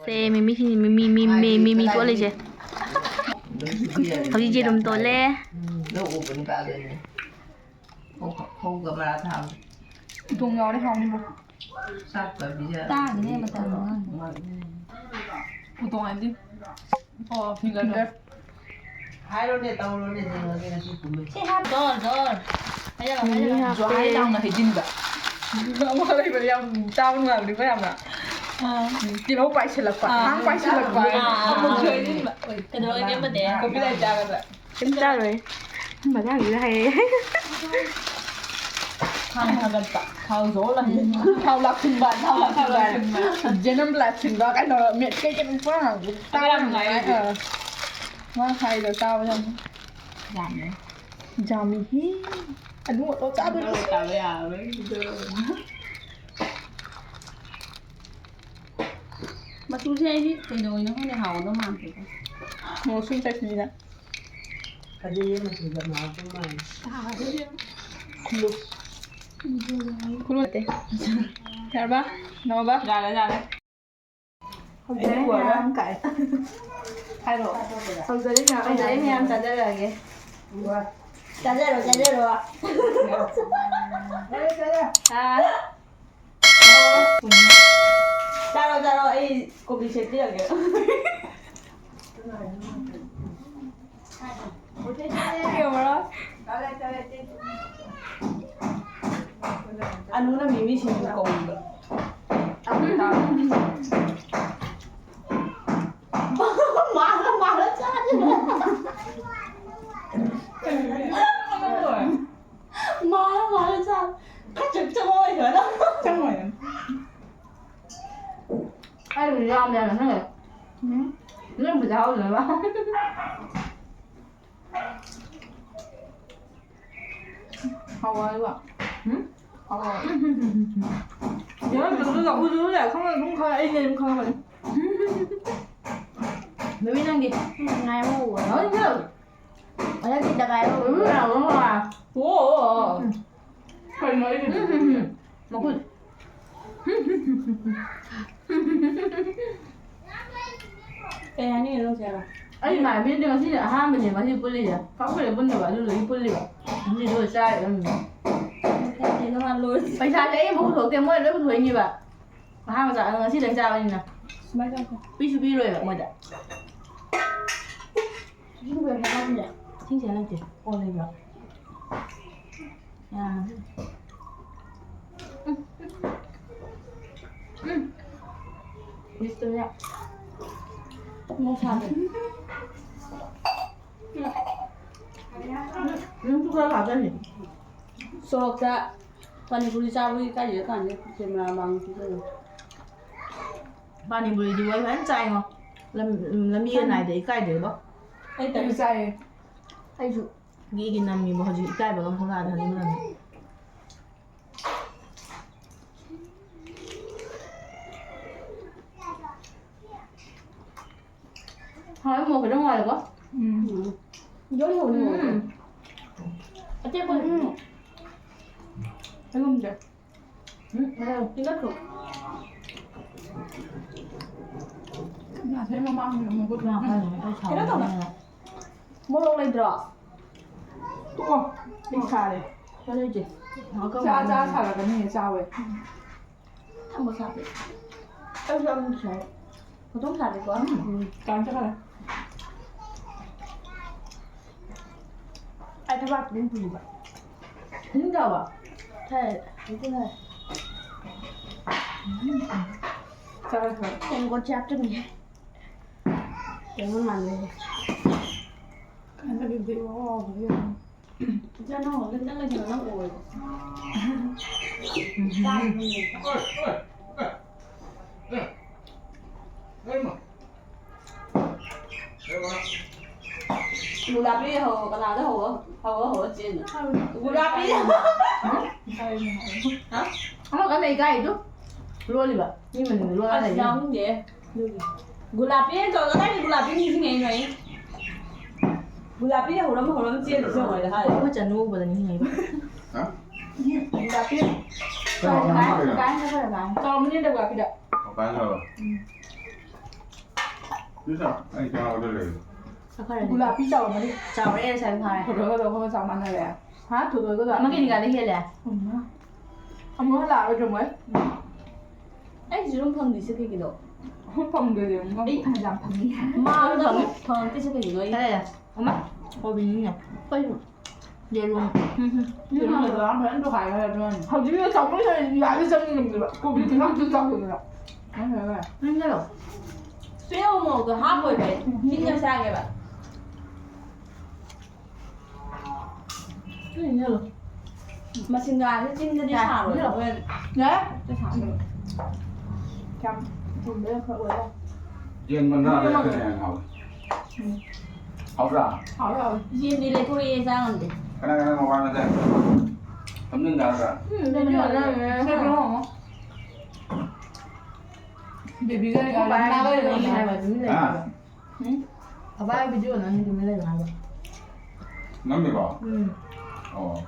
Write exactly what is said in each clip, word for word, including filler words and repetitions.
ꯁꯦ, ꯃꯤꯃꯤ ꯁꯤꯡ-, ꯃꯤꯃꯤ, ꯃꯤꯃꯤ, ꯃꯤꯃꯤ ꯇꯣꯠꯂꯤꯁꯦ꯫ ꯍꯧꯖꯤꯛ ꯌꯦꯔꯨꯝ ꯇꯣꯠꯂꯦ꯫ ꯂꯧ ꯎꯕꯅꯤ ꯀꯥꯗꯣꯏꯅꯦ꯫ ꯐꯧ-, ꯐꯧꯒ ꯃꯔꯥ ꯊꯥꯕ꯫ ꯎꯇꯣꯡ ꯌꯥꯎꯔꯦ, ꯍꯥꯎꯅꯤꯕꯣ꯫ ꯆꯥꯛꯀ ꯄꯤꯖ-, ꯇꯥꯡꯉꯤꯅꯦ ꯃꯇꯝ ꯑꯃ꯫ ꯎꯇꯣꯡ ꯍꯥꯏꯗꯤ? ꯑꯣ, finger. Finger. ꯍꯥꯏꯔꯣꯅꯦ, ꯇꯧꯔꯣꯅꯦ, ꯌꯦꯡꯉꯒꯦ ꯉꯁꯤ ꯄꯨꯝꯕꯩ꯫ ꯁꯤ ꯍꯥꯞ-, ꯖꯣꯔ, ꯖꯣꯔ꯫ ꯍꯥꯏꯌꯣ, ꯃꯤꯃꯤ ꯍꯥꯏꯌꯣ꯫ ꯍꯥꯞꯄꯦ꯫ ꯖ꯭ꯋꯥꯏ ꯂꯥꯎꯅ ꯍꯩꯖꯤꯟꯕ꯫ ꯑꯃ ꯂꯩꯕꯅꯦ, ꯌꯥꯝ ꯆꯥꯕ ꯅꯨꯡꯉꯥꯏꯕꯅꯤꯀꯣ ꯌꯥꯝꯅ꯫ ꯑꯥ꯫ ꯇꯤꯜꯍꯧ ꯄꯥꯏꯁꯤꯜꯂꯛꯄ, ꯑꯥ꯫ ꯊꯥꯡ ꯄꯥꯏꯁꯤꯜꯂꯛꯄ꯫ ꯑꯥ꯫ ꯑꯃꯨꯛꯁꯨ ꯍꯩꯖꯤꯟꯕ꯫ ꯀꯩꯗꯧꯔꯒꯦ ꯑꯃꯗꯤ? ꯀꯣꯕꯤ ꯂꯥꯏ ꯆꯥꯒꯗ꯭ꯔꯥ? ꯀꯩꯝ ꯆꯥꯔꯣꯏ꯫ ꯃꯊꯪꯒꯤꯗ ꯍꯥꯏꯌꯦ꯫ ꯊꯥꯡ ꯊꯥꯒꯠꯄ꯫ ꯊꯥꯎ ꯖꯣꯔ ꯂꯪ-, ꯊꯥꯎ ꯂꯥꯛꯁꯤꯟꯕ, ꯊꯥꯎ ꯂꯥꯛꯁꯤꯟꯕ꯫ ꯖꯦꯅꯝ ꯂꯥꯛꯁꯤꯟꯕ ꯀꯩꯅꯣ, ꯃꯦꯠ ꯀꯩ ꯀꯩꯅꯣ ꯄꯨꯔꯥ ꯉꯥꯡꯕ꯫ ꯌꯥꯝ ꯅꯨꯡꯉꯥꯏ꯫ ꯑꯥ꯫ ꯃꯥ ꯍꯥꯏꯗꯣ ꯇꯥꯕ ꯌꯥꯝ ꯌꯥꯝꯃꯦ꯫ ꯌꯥꯝꯃꯤꯍꯤ꯫ ꯑꯗꯨ ꯑꯣꯇꯣ ꯆꯥꯗꯣꯏꯅꯤ꯫ ꯆꯥꯕ ꯌꯥꯔꯔꯣꯏ꯫ ꯃꯆꯨꯁꯦ ꯑꯩꯗꯤ ꯀꯩꯗꯧꯔꯤꯅꯣ ꯈꯪꯗꯦ, ꯍꯥꯎꯒꯗꯧ ꯃꯥꯟꯗꯦꯗ꯫ ꯃꯣꯔꯣꯛ ꯁꯨꯝ ꯆꯥꯏꯁꯤꯟꯁꯤꯗ꯫ ꯈꯥꯖꯤꯡꯒꯤ ꯃꯆꯨꯒ ꯃꯥꯟꯅꯗꯧ ꯃꯥꯜꯂꯦ꯫ ꯈꯨꯜꯂꯨ꯫ ꯈꯨꯜꯂꯨ ꯅꯠꯇꯦ꯫ ꯌꯥꯔꯕ? ꯅꯝꯃꯕ? ꯌꯥꯔꯦ, ꯌꯥꯔꯦ꯫ ꯍꯧꯖꯔꯦ ꯃꯌꯥꯝ ꯀꯥꯏ꯫ ꯍꯥꯏꯔꯣ꯫ ꯍꯧꯖꯔꯦ ꯃꯌꯥꯝ꯫ ꯍꯧꯖꯔꯦ ꯃꯌꯥꯝ ꯆꯥꯖꯔꯛꯑꯒꯦ꯫ ꯆꯥꯖꯔꯣ, ꯆꯥꯖꯔꯣ꯫ ꯑꯥ꯫ ꯆꯥꯔꯣ, ꯆꯥꯔꯣ, ꯑꯩ ꯀꯣꯕꯤ ꯁꯦꯠꯄꯤꯔꯒꯦ꯫ ꯌꯧꯔꯣ꯫ ꯑꯅꯨꯅ ꯃꯤꯃꯤ ꯁꯤꯡꯖꯨ ꯀꯧꯕ꯫ ꯃꯥꯅ, ꯃꯥꯅ ꯆꯥꯗꯣꯏꯅꯦ꯫ ꯃꯥꯅ, ꯃꯥꯅ ꯆꯥ-, ꯈꯔ ꯆꯪꯉꯛꯑꯣꯏ ꯈꯔ꯫ ꯆꯪꯉꯣꯏ꯫ ꯑꯩꯕꯨꯗꯤ ꯌꯥꯝ ꯌꯥꯝꯅ ꯍꯦꯜꯂꯦ꯫ ꯎꯝ꯫ ꯅꯣꯏꯕꯨꯗꯤ ꯍꯥꯎꯗꯣꯏꯕ꯫ ꯍꯥꯎꯕ ꯍꯥꯏꯕ꯫ ꯎꯝ? ꯍꯥꯎꯕ꯫ ꯌꯥꯔꯣꯏ, ꯂꯐꯨ, ꯂꯐꯨ, ꯂꯐꯨ ꯌꯥꯏ ꯈꯪꯉꯣꯏ, ꯑꯗꯨꯝ ꯈꯪꯉꯦ, ꯑꯩꯅꯦ ꯑꯗꯨꯝ ꯈꯪꯉꯕꯅꯤ꯫ ꯕꯦꯕꯤ, ꯅꯪꯗꯤ? ꯉꯥꯏꯍꯧꯕ꯫ ꯅꯪꯗꯤ? ꯍꯟꯗꯛꯇꯤ ꯇꯪꯈꯥꯏ ꯑꯃ ꯎꯝ, ꯌꯥꯝ ꯍꯥꯎꯕ꯫ ꯑꯣ, ꯑꯣ, ꯑꯣ꯫ ꯎꯝ꯫ ꯀꯩꯅꯣ ꯑꯩꯒꯤꯗꯤ? ꯎꯝ, ꯎꯝ, ꯎꯝ꯫ ꯃꯈꯨꯠ꯫ ꯀꯩ ꯍꯥꯏꯅꯤꯡꯉꯤꯅꯣ ꯅꯪꯁꯦ? ꯑꯩ ꯏꯃꯥꯟꯅꯕꯤꯗꯤ ꯉꯁꯤꯅ ꯑꯍꯥꯟꯕꯅꯦ ꯉꯁꯤ ꯄꯨꯜꯂꯤꯁꯦ꯫ ꯈꯪꯕꯨꯗꯤ ꯄꯨꯟꯗꯕ, ꯑꯗꯨꯗꯨꯒꯤ ꯄꯨꯜꯂꯤꯕ꯫ ꯉꯁꯤꯗꯤ ꯑꯣꯏ ꯆꯥꯔꯦ ꯑꯗꯨꯝ꯫ ꯀꯩꯅꯣ ꯃꯥ ꯂꯣꯏꯔꯦ꯫ ꯄꯩꯁꯥꯁꯦ ꯑꯩ ꯑꯃꯨꯛ ꯄꯨꯊꯣꯛꯇꯦ, ꯃꯣꯏ ꯂꯣꯏ ꯄꯨꯊꯣꯛꯏꯅꯦꯕ꯫ ꯑꯍꯥꯟꯕ ꯆꯥ-, ꯉꯁꯤꯗꯪ ꯆꯥꯕꯅꯤꯅ꯫ ꯁꯨꯃꯥꯏꯅ ꯇꯧꯁꯦ꯫ ꯄꯤꯁꯨ ꯄꯤꯔꯣꯏꯕ ꯃꯣꯏꯗ꯫ ꯏꯁꯤꯡ ꯂꯣꯏꯔꯦ ꯍꯥꯏꯕꯅꯦ꯫ ꯏꯁꯤꯡꯁꯦ ꯂꯩꯇꯦ꯫ ꯑꯣ, ꯂꯩꯕ꯭ꯔꯣ? ꯌꯥꯔꯦ꯫ ꯎꯝ꯫ ꯎꯝ꯫ ꯕꯤꯁꯇꯨꯅꯦ꯫ ꯃꯣꯔꯣꯛ ꯁꯥꯗꯦ꯫ ꯅꯪꯁꯨ ꯈꯔ ꯍꯥꯞꯆꯜꯂꯤ꯫ ꯁꯣꯔꯣꯛꯇ ꯄꯥꯅꯤꯄꯨꯔꯤ ꯆꯥꯕꯒꯤ ꯏꯀꯥꯏꯖꯔ ꯀꯥꯟꯗ ꯀꯦꯃꯦꯔꯥ ꯃꯥꯡ ꯄꯤꯖꯔꯦ꯫ ꯄꯥꯅꯤꯄꯨꯔꯤꯗꯤ ꯃꯣꯏ ꯐꯖꯅ ꯆꯥꯏꯉꯣ꯫ ꯂꯝ-, ꯂꯝꯕꯤꯒ ꯅꯥꯏꯗ ꯏꯀꯥꯏꯗꯦꯕꯣ꯫ ꯑꯩ ꯇꯞꯅ ꯆꯥꯏꯌꯦ꯫ ꯑꯩꯁꯨ꯫ ꯒꯤꯒꯤ ꯅꯝꯃꯤꯕ ꯍꯧꯖꯤꯛ ꯏꯀꯥꯏꯕꯒ ꯑꯃ ꯈꯪꯉꯛꯑꯗꯤ ꯍꯧꯖꯤꯛ ꯃꯇꯝꯗ꯫ ꯍꯥꯎꯋꯦ, ꯃꯣꯔꯣꯛ ꯈꯤꯇꯪ ꯋꯥꯠꯂꯦꯀꯣ? ꯎꯝ꯫ ꯎꯝ꯫ ꯌꯣꯠ ꯌꯧꯅꯤ ꯃꯣꯔꯣꯛꯇꯣ꯫ ꯎꯝ꯫ ꯑꯇꯦꯛꯄ ꯎꯝ꯫ ꯑꯩꯉꯣꯟꯗ꯫ ꯎꯝ, ꯉꯔꯥꯡ ꯆꯤꯡꯒꯠꯈ꯭ꯔꯣ꯫ ꯉꯁꯥꯏ ꯃꯃꯥꯡꯗ ꯑꯃꯨꯛ ꯉꯥ ꯐꯥꯅꯕ ꯇꯧ ꯀꯩꯅꯣ ꯇꯧꯕ꯫ ꯁꯥꯎꯕꯅꯤꯅ꯫ ꯃꯣꯔꯣꯛ ꯂꯩꯇ꯭ꯔꯣ? ꯇꯣꯛꯑꯣ꯫ ꯑꯩ ꯁꯥꯔꯦ꯫ ꯆꯥ ꯂꯩꯇꯦ꯫ ꯆꯥ ꯆꯥ ꯁꯥꯔꯛꯀꯅꯤꯌꯦ, ꯆꯥꯋꯦ꯫ ꯊꯝꯕ ꯁꯥꯕ꯫ ꯑꯩꯁꯨ ꯑꯃꯨꯛ ꯁꯥꯏ꯫ ꯈꯨꯗꯣꯡ ꯁꯥꯗꯦꯀꯣ? ꯎꯝ, ꯀꯥꯡ ꯆꯠꯈ꯭ꯔꯦ꯫ ꯑꯩ ꯊꯕꯥꯛ ꯑꯗꯨꯝ ꯄꯨꯏꯕ꯫ ꯅꯤꯡꯗ꯭ꯔꯕ? ꯊꯥꯏ, ꯑꯗꯨꯅ꯫ ꯆꯥꯔꯦ, ꯆꯥꯔꯦ꯫ ꯇꯦꯡꯀꯣꯠ ꯆꯥꯛꯇꯨꯅꯤ꯫ ꯀꯩꯅꯣ ꯃꯥꯟꯂꯦ꯫ ꯀꯥꯟꯅꯕꯤꯗꯤ ꯋꯥ ꯋꯥ ꯋꯥ ꯌꯥꯝ꯫ ꯏꯆꯥ ꯅꯪ ꯍꯣꯝꯗ ꯈꯤꯇꯪ ꯂꯩꯁꯤꯜꯂꯣ, ꯅꯪ ꯑꯣꯏ꯫ ꯒꯨꯂꯥꯄꯤ ꯍꯧ, ꯀꯅꯥꯗ ꯍꯧ, ꯍꯧ, ꯍꯧ, ꯆꯦꯟ꯫ ꯒꯨꯂꯥꯄꯤ꯫ ꯑꯃ ꯀꯟꯅ ꯏꯀꯥꯏꯗꯨ꯫ ꯂꯣꯜꯂꯤꯕ꯫ ꯃꯤ ꯃꯅꯤꯡꯗ ꯂꯣꯜꯂ ꯑꯁ, ꯂꯩꯌꯦ꯫ ꯌꯥꯎꯅꯤꯡꯗꯦ꯫ ꯒꯨꯂꯥꯄꯤ ꯍꯥꯏꯅ ꯀꯧꯔꯒ ꯀꯗꯥꯏꯗ ꯒꯨꯂꯥꯄꯤ ꯅꯤꯡꯁꯤꯡꯉꯛꯏꯅꯣ ꯑꯩ? ꯒꯨꯂꯥꯄꯤ ꯍꯧꯔꯝ ꯍꯧꯔꯝ ꯆꯦꯜꯂꯤꯁꯦ ꯌꯦꯡꯉꯣ ꯍꯥꯏ꯫ ꯑꯩꯈꯣꯏ ꯆꯅꯨ ꯎꯕꯗ ꯅꯤꯡꯁꯤꯡꯉꯛꯏꯕ꯫ ꯍꯥ? ꯒꯨꯂꯥꯄꯤ꯫ ꯆꯥꯎꯔꯝꯅꯤ ꯀꯩꯅꯣ꯫ ꯀꯥꯏ ꯆꯠꯈ꯭ꯔꯕ? ꯆꯥꯎꯔꯝꯅꯤꯗ ꯒꯨꯂꯥꯄꯤꯗ꯫ ꯑꯣ, ꯀꯥꯏ ꯆꯠꯈ꯭ꯔꯕ? ꯎꯝ꯫ ꯁꯤ ꯆꯥꯎ꯫ ꯑꯩ ꯆꯥꯕꯗ ꯂꯩ꯫ ꯒꯨꯂꯥꯞꯄꯤ ꯆꯥꯎꯔꯝꯃꯅꯤ꯫ ꯆꯥꯎꯔꯦ ꯉꯁꯥꯏ ꯐꯥꯔꯦ꯫ ꯊꯣꯏꯗꯣꯏꯒꯗꯣ ꯑꯩꯈꯣꯏꯒ ꯆꯞ ꯃꯥꯟꯅꯔꯦ꯫ ꯍꯥ? ꯊꯣꯏꯗꯣꯏꯒꯗꯣ꯫ ꯑꯃ ꯀꯦꯖꯤꯒꯗꯤ ꯍꯦꯜꯂꯦ꯫ ꯎꯝ꯫ ꯑꯃꯨꯛ ꯍꯜꯂꯛꯑꯔꯣꯏꯗ꯭ꯔꯣ ꯃꯣꯏ? ꯑꯩꯁꯨ ꯑꯗꯨꯝ ꯐꯪꯗ꯭ꯔꯤꯁꯦ ꯀꯩꯒꯤꯅꯣ? ꯑꯩꯈꯣꯏ ꯐꯪꯗꯦ꯫ ꯑꯩ ꯐꯅꯌꯥꯝ ꯐꯪꯉꯤ꯫ ꯃꯥ ꯑꯗꯨꯝ ꯐꯪꯉꯛꯇ꯭ꯔꯤꯁꯦ ꯀꯩꯒꯤꯅꯣ? ꯑꯩ ꯀꯗꯥꯏꯗ? ꯑꯃ? ꯀꯣꯕꯤꯅꯤꯅꯦ꯫ ꯀꯩꯅꯣ? ꯌꯦꯔꯨꯝ꯫ ꯎꯝ, ꯎꯝ꯫ ꯌꯦꯔꯨꯝ ꯂꯩꯕ꯭ꯔꯥ? ꯐꯖꯅ ꯇꯣꯈꯥꯏꯈ꯭ꯔꯦ ꯑꯗꯨꯅꯅꯦ꯫ ꯍꯧꯖꯤꯛꯀꯤꯗꯣ ꯆꯥꯎꯃꯟꯈ꯭ꯔꯦ, ꯌꯥꯗꯤ ꯆꯪꯉꯝꯗꯦꯕ꯫ ꯀꯣꯕꯤ ꯈꯤꯇꯪ ꯈꯤꯇꯪ ꯆꯥꯎꯕꯗꯨꯅ꯫ ꯎꯝ, ꯎꯝ꯫ ꯅꯪ ꯆꯠꯂꯣ꯫ ꯄꯤꯌꯧ ꯃꯣꯔꯣꯛꯇꯣ ꯍꯥꯞꯄꯣꯏꯕ ꯑꯩ꯫ ꯆꯤꯟꯅ ꯆꯥꯒꯦꯕ꯫ ꯎꯝ, ꯆꯠꯂꯣ꯫ ꯃꯁꯤꯡꯒꯥꯁꯦ ꯆꯤꯟꯗꯗꯤ ꯌꯥꯔꯦ, ꯁꯥꯔꯣꯏ꯫ ꯆꯠꯂꯣ꯫ ꯍꯣꯔꯦꯟ꯫ ꯌꯥꯔꯦ? ꯁꯥꯔꯣꯏ꯫ ꯌꯥꯝ ꯊꯨꯝꯕ ꯌꯥꯝ ꯐꯕ ꯑꯣꯏꯔꯦ꯫ ꯌꯦꯟ ꯃꯅꯥꯗ ꯌꯥꯝ ꯍꯥꯎꯋꯦ꯫ ꯎꯝ꯫ ꯍꯥꯎꯕ꯭ꯔꯥ? ꯍꯥꯎꯋꯦ, ꯍꯥꯎꯋꯦ꯫ ꯌꯦꯟꯗꯤ ꯂꯩꯊꯣꯛꯑꯦ, ꯆꯥ ꯉꯝꯗꯦ꯫ ꯀꯅꯥ ꯀꯅꯥ ꯃꯄꯥꯟꯗ ꯆꯥꯏ? ꯊꯝꯖꯤꯟ ꯆꯥꯔꯒ? ꯎꯝ, ꯂꯩꯊꯣꯛꯑꯦ꯫ ꯁꯦ, ꯀꯩꯅꯣ ꯍꯪꯉꯣ꯫ ꯕꯦꯕꯤꯒ ꯑꯩꯈꯣꯏ ꯕꯥ ꯂꯩꯃꯤꯟꯅꯕ ꯑꯗꯨꯝ ꯂꯩꯕ꯫ ꯍꯥ? ꯎꯝ? ꯕꯕꯥ video ꯅꯝꯃꯤ ꯑꯗꯨꯝ ꯂꯩꯕ ꯍꯥꯏꯕ꯫ ꯅꯝꯃꯤꯕꯣ? ꯎꯝ꯫ ꯑꯣ꯫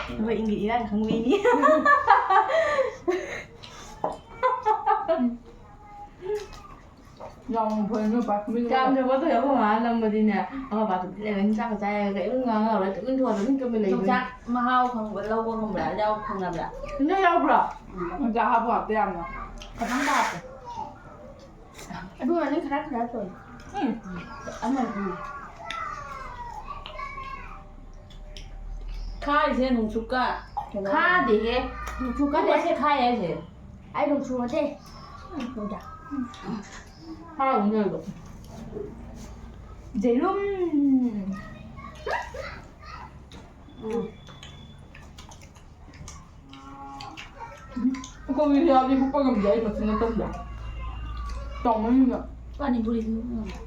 ꯑꯩꯈꯣꯏ ꯏꯪꯒꯤꯠ ꯏꯔꯥꯡ ꯈꯪꯕꯤꯅꯤ꯫ ꯌꯥꯝ ꯐꯩ, ꯅꯣꯏ ꯄꯥ ꯇꯨꯃꯤꯟ ꯂꯩꯌꯨ꯫ ꯌꯥꯝ ꯊꯕꯛ ꯇꯧꯋꯦ, ꯑꯩꯈꯣꯏ ꯃꯥꯅ ꯅꯝꯕꯗꯤꯅꯦ, ꯑꯩꯈꯣꯏ ꯄꯥ ꯇꯨꯃꯤꯟ ꯂꯩꯔꯒ ꯍꯤꯟꯖꯥꯡ ꯆꯥꯏꯔꯒ ꯀꯔꯤꯝ ꯉꯥꯡꯉꯔꯣꯏ, ꯇꯨꯃꯤꯟ ꯊꯣꯛꯑ ꯇꯨꯃꯤꯟ ꯇꯨꯃꯤꯟ ꯂꯩꯗꯣꯏꯅꯤ꯫ ꯌꯣꯡꯆꯥꯛ ꯃꯍꯥꯎ ꯈꯪꯕ ꯂꯧꯕ ꯉꯝꯕ꯭ꯔꯥ? ꯌꯥꯎ ꯈꯪꯅꯕ꯭ꯔꯥ? ꯅꯣꯏ ꯌꯥꯎꯕ꯭ꯔꯣ? ꯎꯝ꯫ ꯌꯣꯡꯆꯥꯛ ꯍꯥꯞꯄꯨ ꯍꯥꯞꯇꯦ ꯌꯥꯝꯅ꯫ ꯈꯇꯪ ꯍꯥꯞꯄꯦ꯫ ꯑꯗꯨꯒ ꯅꯪ ꯈꯔ ꯈꯔ ꯇꯧ꯫ ꯎꯝ꯫ ꯑꯃ, ꯎꯝ꯫ ꯈꯥꯔꯤꯁꯦ ꯅꯣꯡꯆꯨꯞꯀ ꯀꯩꯅꯣ ꯈꯥꯗꯦꯍꯦ꯫ ꯅꯣꯡꯆꯨꯞꯀ ꯅꯠꯇꯦ꯫ ꯈꯥꯏ ꯍꯥꯏꯁꯦ꯫ ꯑꯩ ꯅꯣꯡꯆꯨꯞ ꯅꯠꯇꯦ꯫ ꯎꯝ, ꯇꯧꯗ꯭ꯔꯥ? ꯎꯝ꯫ ꯈꯥꯔꯤꯅꯦ ꯑꯗꯣ꯫ ꯌꯦꯔꯨꯝ꯫ ꯎꯝ꯫ ꯀꯣꯕꯤꯁꯨ ꯌꯥꯎꯔꯗꯤ ꯍꯨꯞꯄ ꯉꯝꯗꯦ ꯑꯩ ꯃꯆꯤꯟ ꯅꯠꯇꯕꯗ꯫ ꯆꯥꯎꯃꯟꯒꯤꯗꯅ꯫ ꯄꯥꯅꯤꯄꯨꯔꯤꯁꯨ ꯍꯨꯞꯄ ꯉꯝꯗꯦ꯫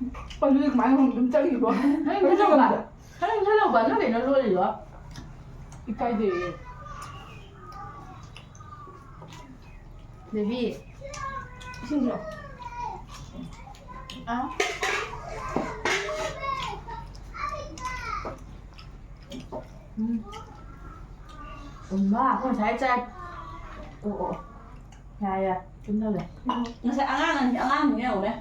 ꯑꯗꯨꯗꯤ ꯀꯃꯥꯏꯅ ꯍꯨꯞ-, ꯑꯗꯨꯝ ꯆꯠꯈꯤꯕ? ꯅꯪ ꯏꯟꯁꯥꯡ ꯂꯧꯕ? ꯅꯪ ꯏꯟꯁꯥꯡ ꯂꯧꯕ? ꯅꯪ ꯀꯩꯅꯣ ꯂꯣꯜꯂꯤꯗꯣ? ꯏꯀꯥꯏꯖꯩꯌꯦ꯫ ꯕꯦꯕꯤ, ꯏꯁꯤꯡ ꯊꯤꯜꯂꯛꯑꯣ꯫ ꯑꯥ꯫ ꯎꯝ꯫ ꯎꯝ, ꯃꯥ, ꯑꯩꯈꯣꯏ ꯉꯁꯥꯏ ꯆꯥꯏ꯫ ꯑꯣ, ꯑꯣ, ꯑꯣ꯫ ꯌꯥꯔꯦ, ꯌꯥꯔꯦ꯫ ꯇꯨꯝꯊꯈ꯭ꯔꯦ꯫ ꯉꯁꯥꯏ ꯑꯉꯥꯡ ꯑꯅꯤ, ꯑꯉꯥꯡ ꯑꯅꯤ ꯌꯦꯡꯉꯨꯅꯦ꯫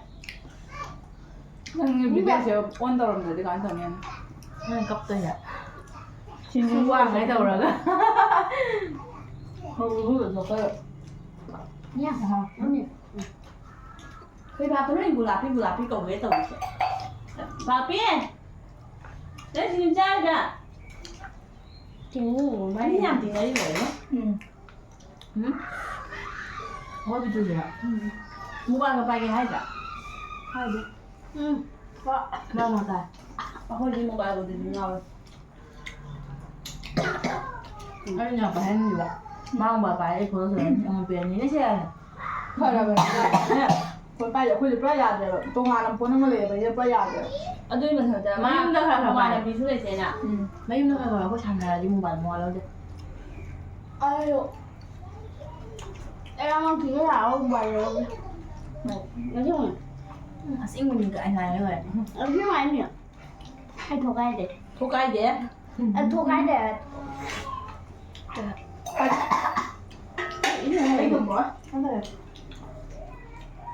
ꯅꯪꯒꯤ ꯚꯤꯗꯤꯑꯣꯁꯦ ꯑꯣꯟ ꯇꯧꯔꯝꯗ꯭ꯔꯗꯤ ꯀꯃꯥꯏꯅ ꯇꯧꯅꯤ? ꯅꯪ ꯀꯞꯇꯣꯏꯅꯦ꯫ ꯁꯤꯡꯖꯨ ꯋꯥꯡꯉꯩ ꯇꯧꯔꯒ꯫ ꯍꯧꯖꯤꯛ ꯍꯧꯖꯤꯛ ꯊꯣꯛꯄꯗ꯫ ꯌꯥꯝ ꯍꯥꯎꯔꯝꯅꯤ꯫ ꯑꯩꯈꯣꯏ ꯕꯥꯇꯣꯟ ꯍꯣꯏ ꯒꯨꯂꯥꯄꯤ ꯒꯨꯂꯥꯄꯤ ꯀꯧꯒꯦ ꯇꯧꯔꯤꯁꯦ꯫ ꯕꯥꯄꯤ! ꯅꯪ ꯁꯤꯡꯖꯨ ꯆꯥꯔꯒ? ꯇꯤꯡꯉꯨ, ꯑꯅꯤ ꯌꯥꯝ ꯇꯤꯡꯅꯔꯤ ꯂꯣꯏꯔꯦ꯫ ꯎꯝ꯫ ꯎꯝ? ꯑꯩꯈꯣꯏ ꯕꯤꯇꯨꯁꯤꯔꯣ? ꯎꯝ꯫ ꯃꯣꯕꯥꯏꯜꯒ ꯄꯥꯏꯒꯦ ꯍꯥꯏꯗ꯭ꯔꯥ? ꯍꯥꯏꯗꯦ꯫ ꯎꯝ꯫ ꯃꯥ ꯃꯣꯕꯥꯏꯜ꯫ ꯑꯩꯈꯣꯏꯗꯤ ꯃꯣꯕꯥꯏꯜꯕꯨꯗꯤ ꯑꯗꯨꯝ ꯌꯥꯎꯋꯦ꯫ ꯑꯩꯅ ꯄꯥꯏꯍꯟꯈꯤꯕ꯫ ꯃꯥ ꯃꯣꯕꯥꯏꯜ ꯄꯥꯏꯔꯦ, ꯑꯩ ꯐꯣꯇꯣ ꯁꯣꯏꯔꯦ꯫ ꯑꯃ ꯄꯤꯔꯅꯤꯅꯦ ꯁꯦ꯫ ꯐꯔꯕꯅꯦ꯫ ꯐꯣꯟ ꯄꯥꯏꯗꯦ, ꯑꯩꯈꯣꯏꯗꯤ ꯄꯨꯔꯥ ꯌꯥꯗ꯭ꯔꯦꯕ꯫ ꯇꯣꯉꯥꯟꯅ ꯐꯣꯟ ꯑꯃ ꯂꯩꯌꯦꯕ, ꯑꯩꯅ ꯄꯨꯔꯥ ꯌꯥꯗ꯭ꯔꯦꯕ꯫ ꯑꯗꯨꯏ ꯃꯊꯛꯇ ꯃꯥ ꯃꯌꯨꯝꯗ ꯈꯔ ꯈꯔ ꯄꯥꯏ꯫ ꯃꯃꯥꯟꯅꯕꯤꯁꯨ ꯂꯩꯇꯦꯅ꯫ ꯎꯝ꯫ ꯃꯌꯨꯝꯗ ꯈꯔ ꯈꯔ ꯑꯩꯈꯣꯏ ꯁꯥꯟꯅꯔꯗꯤ ꯃꯣꯕꯥꯏꯜ ꯃꯋꯥ ꯂꯧꯗꯦ꯫ ꯑꯩꯁꯨ ꯑꯩ ꯑꯉꯥꯡ ꯊꯤꯕ ꯂꯥꯛꯑꯒ ꯃꯣꯕꯥꯏꯜ ꯂꯧꯔꯒꯦ꯫ ꯉꯁꯤ ꯑꯣꯏꯅ꯫ ꯎꯝ, ꯑꯁꯦꯡꯕꯅꯤ ꯀꯥꯏ ꯉꯥꯏꯔꯦ ꯂꯣꯏꯔꯦ꯫ ꯑꯁꯦꯡꯕ ꯍꯥꯏꯅꯤ꯫ ꯑꯩ ꯊꯣꯛ ꯀꯥꯏꯗꯦ꯫ ꯊꯣꯛ ꯀꯥꯏꯗꯦ? ꯑꯩ ꯊꯣꯛ ꯀꯥꯏꯗꯦ꯫ ꯑꯩ ꯉꯝꯃꯣꯏ꯫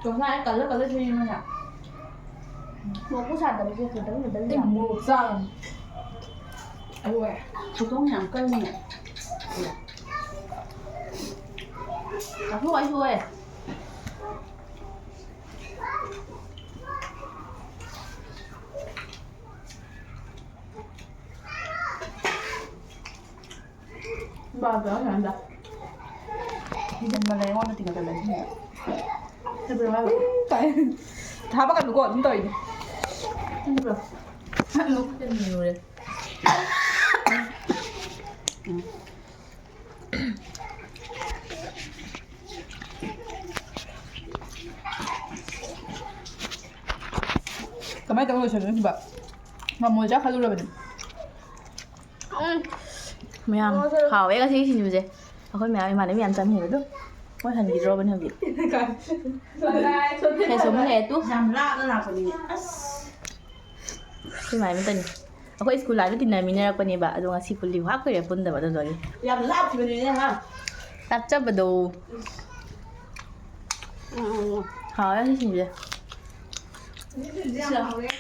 ꯆꯣꯁꯅꯥ ꯑꯩ ꯀꯜꯂ ꯀꯜꯂ ꯁꯦꯝꯃꯤ ꯃꯣꯏꯅ꯫ ꯃꯣꯔꯣꯛꯄꯨ ꯁꯥꯗꯕꯁꯦ ꯈꯤꯇꯪ ꯈꯤꯇꯪ ꯑꯩ ꯌꯥꯝ ꯃꯣꯔꯣꯛ ꯆꯥꯒꯅꯤ꯫ ꯑꯗꯨꯒ ꯊꯣꯏꯗꯣꯡ ꯌꯥꯝ ꯀꯜꯂꯤꯅꯦ꯫ ꯑꯊꯨ ꯑꯩꯁꯨ ꯑꯣꯏ꯫ ꯕꯥ, ꯀꯩꯅꯣ ꯁꯥꯟꯅꯗ꯫ ꯊꯤꯖꯤꯟꯕꯅꯦ ꯑꯩꯉꯣꯟꯗ ꯇꯤꯡꯒꯜꯂꯦ꯫ ꯍꯦꯕ꯭ꯔꯣ ꯍꯥꯏꯕ꯫ ꯎꯝ, ꯇꯥꯏ꯫ ꯊꯥꯕ ꯀꯩꯅꯣꯀꯣ ꯑꯗꯨꯝ ꯇꯧꯔꯤꯅꯦ꯫ ꯍꯦꯕ꯭ꯔꯣ꯫ ꯂꯣꯛ ꯈꯨꯠꯇ ꯅꯤꯔꯨꯔꯦ꯫ ꯀꯃꯥꯏꯅ ꯇꯧꯔ ꯂꯣꯏꯁꯟꯗꯣꯏꯅꯣ ꯁꯤꯕ? ꯉꯝꯃꯣꯏꯗ꯭ꯔꯥ ꯈꯜꯂꯨꯔꯕꯅꯤ꯫ ꯎꯝ꯫ ꯃꯌꯥꯝ ꯍꯥꯎꯋꯦ ꯉꯁꯤꯒꯤ ꯁꯤꯡꯖꯨꯁꯦ꯫ ꯑꯩꯈꯣꯏ ꯃꯌꯥꯝ ꯏꯃꯥꯟꯅꯕꯤ ꯃꯌꯥꯝ ꯆꯥꯃꯤꯟꯅꯕꯗꯣ꯫ ꯃꯣꯏ ꯍꯟꯈꯤꯗ꯭ꯔꯣꯕꯅꯦ ꯍꯧꯖꯤꯛ꯫ ꯁꯦ, ꯁꯣꯝꯗ ꯂꯩꯔꯦ ꯇꯨ꯫ ꯌꯥꯝ ꯂꯥꯞꯅ ꯂꯥꯛꯄꯅꯤꯅꯦ꯫ ꯑꯁ꯫ ꯑꯩꯈꯣꯏ ꯏꯃꯥ ꯏꯕꯦꯟꯇꯅꯤ꯫ ꯑꯩꯈꯣꯏ ꯁ꯭ꯀꯨꯜ ꯂꯥꯏꯐꯇ ꯇꯤꯟꯅꯃꯤꯟꯅꯔꯛꯄꯅꯦꯕ, ꯑꯗꯣ ꯉꯁꯤ ꯄꯨꯜꯂꯤ ꯉꯥꯏꯍꯥꯛ ꯀꯨꯏꯔꯦ ꯄꯨꯟꯗꯕ, ꯑꯗꯨꯗꯨꯒꯤ꯫ ꯌꯥꯝ ꯂꯥꯞꯈꯤꯕꯅꯤꯅꯦ, ꯍꯥ? ꯂꯥꯞꯆꯕꯗꯣ꯫ ꯎꯝ, ꯎꯝ, ꯎꯝ꯫ ꯍꯥꯎꯋꯦ ꯉꯁꯤ ꯁꯤꯡꯖꯨꯁꯦ꯫ ꯌꯥꯝ ꯍꯥꯎꯔꯦ꯫